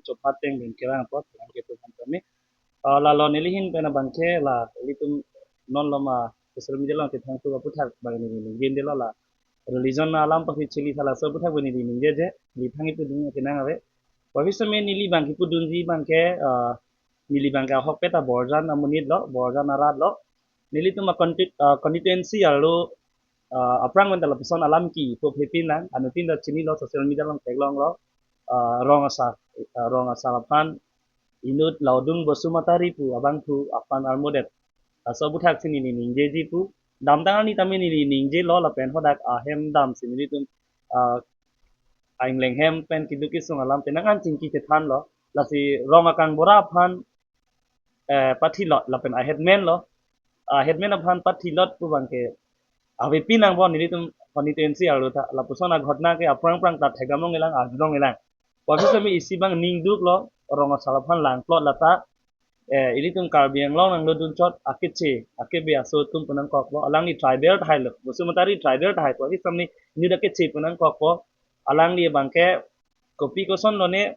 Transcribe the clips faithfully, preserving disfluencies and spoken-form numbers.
chopateng pen kerang apot, lang ke tu kan kami. Ah, lalo neli ahin pen abangke la, ilitum non loma social media along kethang tu aputhak abang neli ningje detlo la. Religion alam pasi chili sala so aputhak abang neli ningjeje, neli thang ipu ding kenang ave. Puvoiphit sitame neli abang kipudunji abangke, ah, neli abangke ahokpet a Borjan amonit lo, Borjan arat lo. Nelitum a consti-, ah, constituency arlo, ah, aphrang pen ta lapuson alam kipu pepin lang, anuttin ta chinilo, social media along theklonglo, ah, rong asar, ah, rong asar aphan inut Laudung Basumatary pu abangphu aphan armodet. Laso aputhak si neli ningjeji pu. Damtang arni tame neli ningjelo lapen hadak ahem dam si nelitum, ah, aingleng hem pen keduk kesung alam penang an chingki chethanlo. Lasi rong akangbura aphan, eh, pathilot lapen aheadman lo. Aheadman aphan pathilot pu abangke avepin nangpo nelitum constituency arlo ta. Lapuson aghotna ke aphrang phrang ta thekdam longlelang, arjulonglelang. Puvoiphit sitame isi abang ningduklo, rong asar aphan langplot lata, eh, ilitum Karbi Anglong nanglodun chot akeche, akebe aso atum pu nangkokpo, alangli tribal tahai lo, Basumatary tribal tahai, puvoiphit sitame inut akeche pu nangkokpo, alangli abangke kopi koson lone,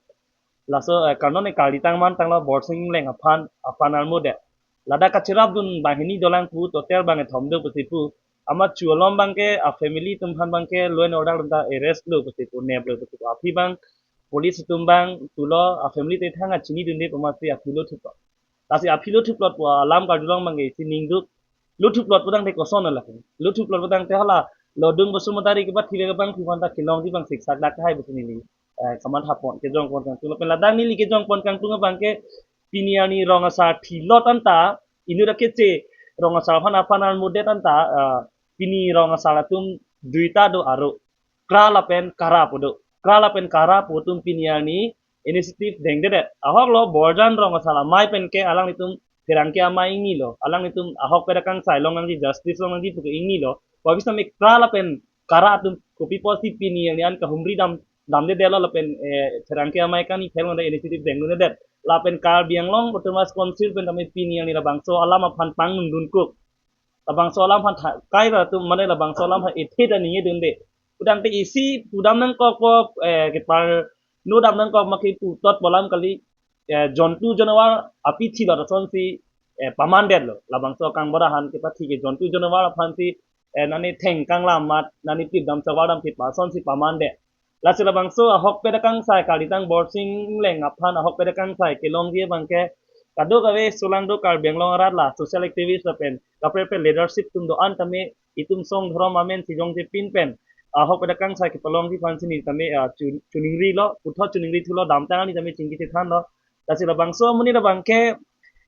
laso, eh, karno ne kalitang mantanglo Borsing Engleng aphan, aphan armodet. Ladak kacherapdun banghini dolang pu, total bang kethom do pusi pu. Amat chu alom abangke, a family atum aphan abangke, law and order atum ta arrest lo pusi pu, neplo pusi pu. Aphi abang, police atum abang, tulo, a family te thang a chinidunde pu amatsi aphi lothuplot. Lasi aphi lothuplot pu alam karjulong abangke isi ningduk. Lothuplot pu tangte koson la. Lothuplot pu tangte hala, Laudung Basumatary kepathi le abangphu aphan ta kelongji abang siksak dak tahai pusi neli, eh, kamathapon, kejongpon kangtung. Lapen ladak neli kejongpon kangtung abangke, pini arni rong asar thilot anta, inut akeche, rong asar aphan aphan armodet anta, ah, pini rong asar atum duita do aro. Kra lapen Kara pu do. Kra lapen Kara pu atum pini arni initiative dengdedet. Ahoklo Borjan rong asar amei penke alanglitum pherangke amei ingnilo. Alanglitum ahokpet akangsai longnangji, justice longnangji puke ingnilo. Puvoiphit sitame Kra lapen Kara atum kopi pusi pini arni an kahumri dam, damdedetlo lapen, eh, pherangke amei kani phel ngonda initiative dengdundedet. Lapen Karbi Anglong Autonomous Council pen tame pini arni labangso alam aphan pangnungdunkok. Labangso alam aphan tha-, kai ra atum mane labangso alam aphan ethe ta ningjedunde. Pu tangte isi pudam nangkokpo, eh, keparnodam nangkok ma keputot pu alam kali, eh, jontu janawar api thilot asonsi, eh, pamandetlo. Labangso akangbura aphan kepathi ke jontu janawar aphansi, eh, nani theng kanglam amat, nani pip dam savar dam pip asonsi pamandet. Lasi labangso ahokpet akangsai kalitang Borsing Engleng aphan ahokpet akangsai kelongji abangke kadokave solangdo Karbi Anglong arat la social activist lapen kaprek kaprek leadership atum do-an tame itum song dhorom amensi jongje pin pen ahokpet akangsai kepalongji aphansi neli tame, ah, chu-, chuningrilo, puthot chuningri thulo, damtang arni tame chingki chethanlo. Lasi labangso amonit abangke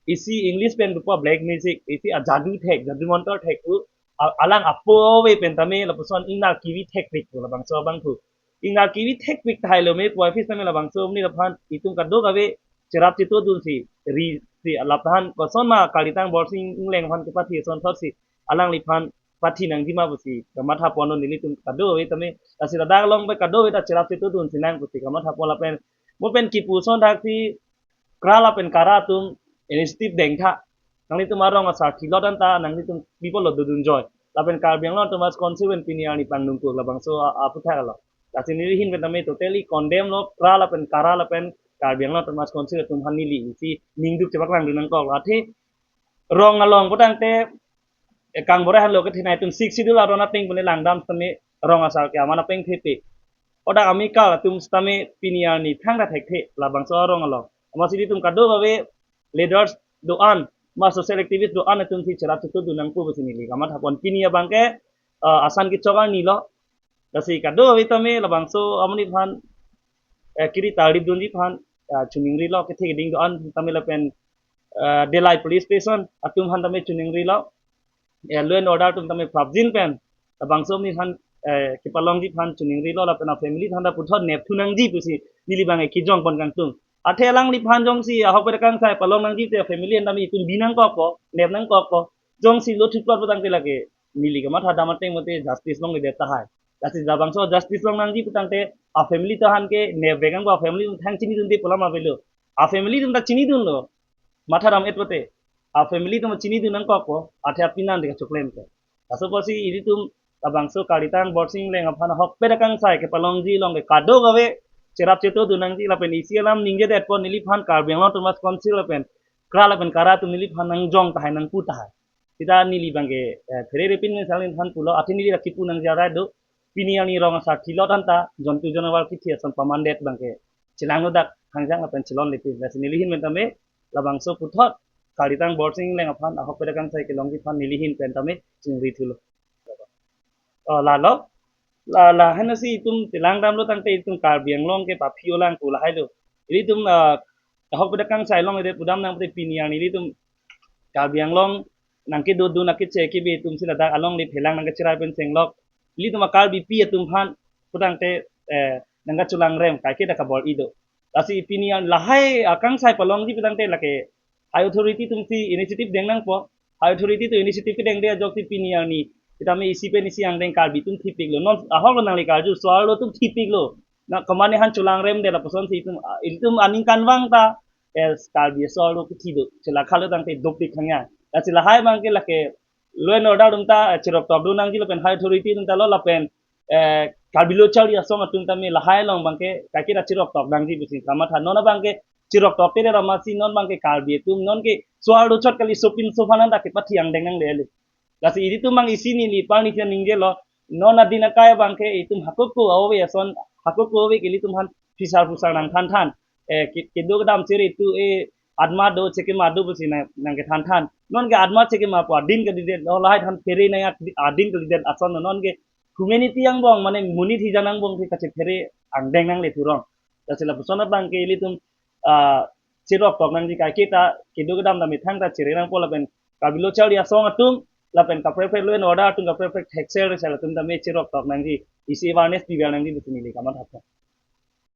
isi English pen dopo black magic, isi ajadu thek, jadu montor thek pu, a-, alang apo ave pen tame lapuson ingnar kivi thekpik pu labangso abangphu. Ingnar kivi thekpik tahai lo me puvoiphit sitame labangso amonit aphan itum kadokave cherap chetodunsi, risi alap tahan kosonma kalitang Borsing Engleng aphan kepathi asonthotsi alangliphan pathi nangjima pusi kamathaponlo nelitum kadokave tame. Lasi ladak along pen kadokave ta cherap chetodunsi nang pusi kamathapon lapen mo pen kipu ason thaksi Kra lapen Kara atum initiative dengtha. Nanglitum arong asar thilot anta nanglitum people lo dodun joi. Lapen Karbi Anglong Autonomous Council pen pini arni pangnungkok labangso a-, aputhak lo. Lasi neli ahin pen tame totally condemn lo Kra lapen Kara lapen Karbi Anglong Autonomous Council atum aphan neli isi ningduk chepaklangdun nangkok lo. Athe rong along pu tangte, eh, kangbura henlo kethenei atum Sixth Schedule aron ateng pune langdam sitame rong asar ke aman apeng thepi. Odak amikal atum sitame pini arni thangta thekthe labangso arong along. Amatsi ilitum kadokave leaders do-an, ma social activist do-an atumsi cherap chetodun nangpo pusi neli kamathapon. Pini abangke, eh, asan kechok arni lo. Lasi kadokave tame labangso amonit aphan, eh, kiri tarlip dunji aphan, eh, chuningrilo, kethe keding do-an tame lapen, eh, Delai Police Station atum aphan tame chuningrilo, eh, law and order atum tame prapjin pen labangso amonit aphan, eh, kepalongji aphan chuningrilo lapen a family aphan ta puthot nepthu nangji pusi neli abang ekijongpon kangtung. Athe alangliphan jongsi ahokpet akangsai palong nangji te family an tame itum bi nangkokpo, nep nangkokpo. Jongsi lothuplot pu tangte lake neli kamathadam ateng mate justice longledet tahai. Lasi labangso justice longnangji pu tangte a family ta han ke nepvek nangpo, a family atum thang chinidunde pu alam avelo. A family atum ta chinidunlo. Mathadam-et pote. A family atum chinidun nangkokpo. Athe apinang de kachoklempo. Laso apotsi ilitum labangso kalitang Borsing Engleng aphan ahokpet akangsai kepalongji along ke kadokave cherap cheto do nangji lapen isi alam ningjedetpo neliphan Karbi Anglong Autonomous Council lapen KRA lapen KARA atum neliphan nangjong tahai nangpu tahai. Sita neli abangke, eh, pherere pin mesalin than pulo, athe neli lake pu nangji arai do, pini arni rong asar thilot anta jontu janavar kithi ason pamandet abangke chelanglo dak hangjang lapen chelongle pin. Lasi neli ahin pen tame labangso puthot kalitang Borsing Engleng aphan ahok pada kangsai kelongji aphan neli ahin pen tame chingri thulo. Oh, lalo. La, lahensi itum chelang damlo tangte itum Karbi Anglong ke paphi olang pu lahai lo. Ilitum, ah, ahok pada kangsai longledet pudam nangte pini arni ilitum Karbi Anglong nangkedo do nangkeche kebe atum si ladak alongle phelang nangkacherai pen chenglok. Ilitum a-Karbipi atum aphan putangte, eh, nangkachelang rem kaike ta kabor-i do. Lasi pini arni lahai akangsai palongji putangte lake high authority atum si initiative deng nangpo. High authority atum initiative kedengde ajoksi pini arni sitame isi pen isi angdeng Karbi atum thipiklo. Non ahok lo nangle karju so-arlo atum thipiklo. Na kemane aphan chelang remde lapusonsi itum, ah, itum aningkanvang ta, eh, Karbi so-arlo kithi do. Chela khalo tangte dopik hangya. Lasi lahai abangke lake law and order atum ta, eh, cheroktok do nangji lapen high authority atum ta lo lapen, eh, Karbi Lo Charli Asong atum tame lahai along abangke kaike ta cheroktok nangji pusi kamatha. Non abangke cheroktok te ramasi non abangke Karbi atum nonke so-arlo chot kali sopin sophan anta kepathi angdeng nangle le. Lasi ilitum abang isi neli parni ningje lo, non adin akai abangke itum hakoko ave ason, hakoko ave ke ilitum aphan phisar phusar nangthanthan. Eh, ke-, kedo kedam chere tu, eh, adma do chekema do pusi nang, nangkethanthan. Nonke adma chekema pu adin kalidet, lo lahai than phere nang adin kalidet ason nonke humanity angbong mane monit hijan angbong si kachephere angdeng nangle thurong. Lasi lapuson abangke ilitum, ah, cheroktok nangji kaike ta kedo kedam ta methang ta chere nangpo lapen Karbi Lo Charli Asong atum lapen kaprek prek law and order atum kaprek prek theksel resel atum tame cheroktok nangji isi awareness piver nangji pusi neli kamatha.